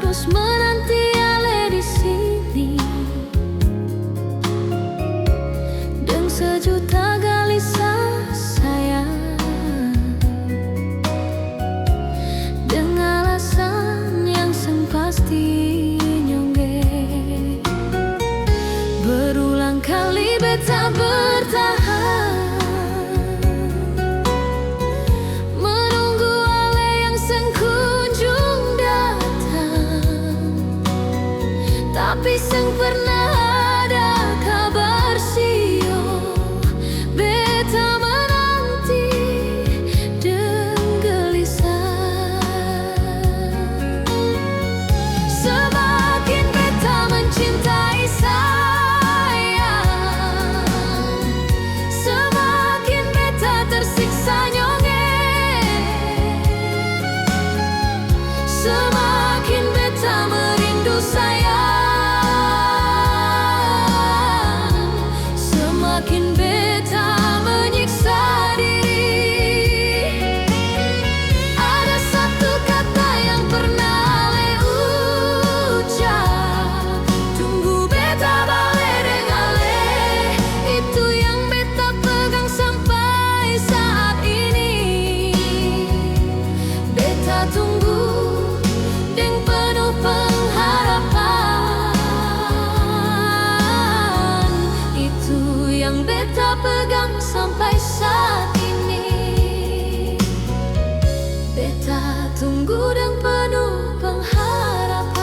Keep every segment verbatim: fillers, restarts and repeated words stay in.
Terus menanti ale di sini deng sejuta gelisah sayang, deng alasan yang seng pasti nyongge. Berulang kali beta bertahan, menunggu ale yang seng kunjung datang, tapi seng pernah ada kabar sio. Beta menanti deng gelisah. Semakin beta mencintai sayang, semakin beta tersiksa nyonge. Semakin beta merindu sayang, semakin beta menyiksa diri. Ada satu kata yang pernah ale ucap, "Tunggu beta bale deng ale." Itu yang beta pegang sampai saat ini. Beta tunggu deng penuh pengharapan. Itu yang beta pegang sampai saat ini. Beta tunggu deng penuh pengharapan.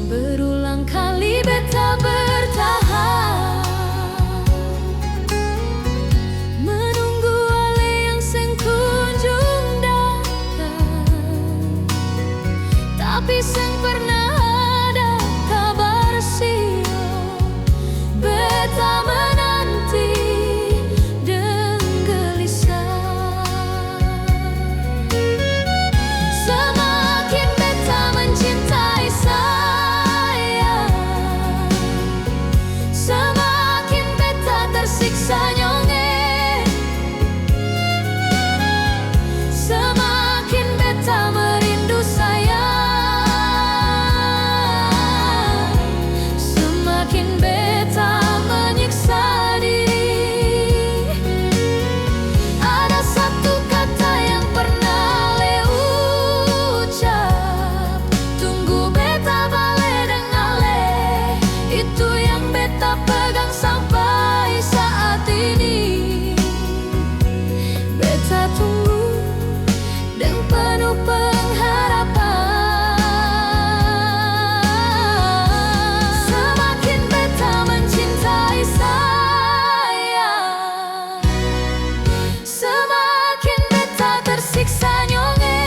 Berulang kali beta bertahan, menunggu ale yang seng kunjung datang, tapi seng pernah ada kabar sio. Beta menanti deng gelisah. Semakin beta mencintai sayang, semakin beta tersiksa nyonge. Semakin beta merindu sayang, semakin beta menyiksa diri. Ada satu kata yang pernah ale ucap, "Tunggu beta bale deng ale." Itu yang beta pegang sampai saat ini. Beta tunggu deng penuh pengharapan. Semakin beta mencintai sayang, semakin beta tersiksa nyonge.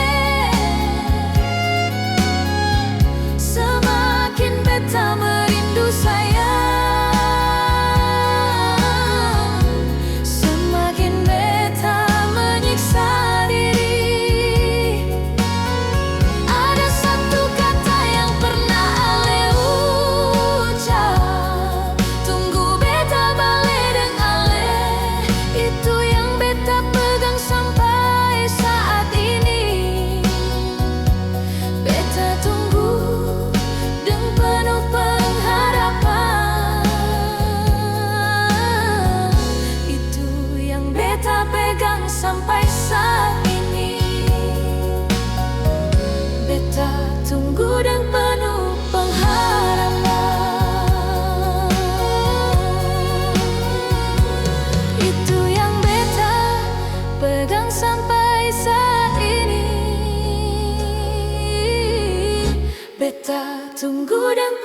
Semakin beta merindu sayang, semakin beta menyiksa diri. Ada satu kata yang pernah ale ucap, "Tunggu beta bale deng ale." Itu yang beta pegang sampai saat ini. Beta tunggu deng penuh pengharapan. Itu yang beta pegang sampai saat ini. Beta tunggu deng penuh pengharapan. Itu yang beta pegang sampai saat ini. Beta tunggu deng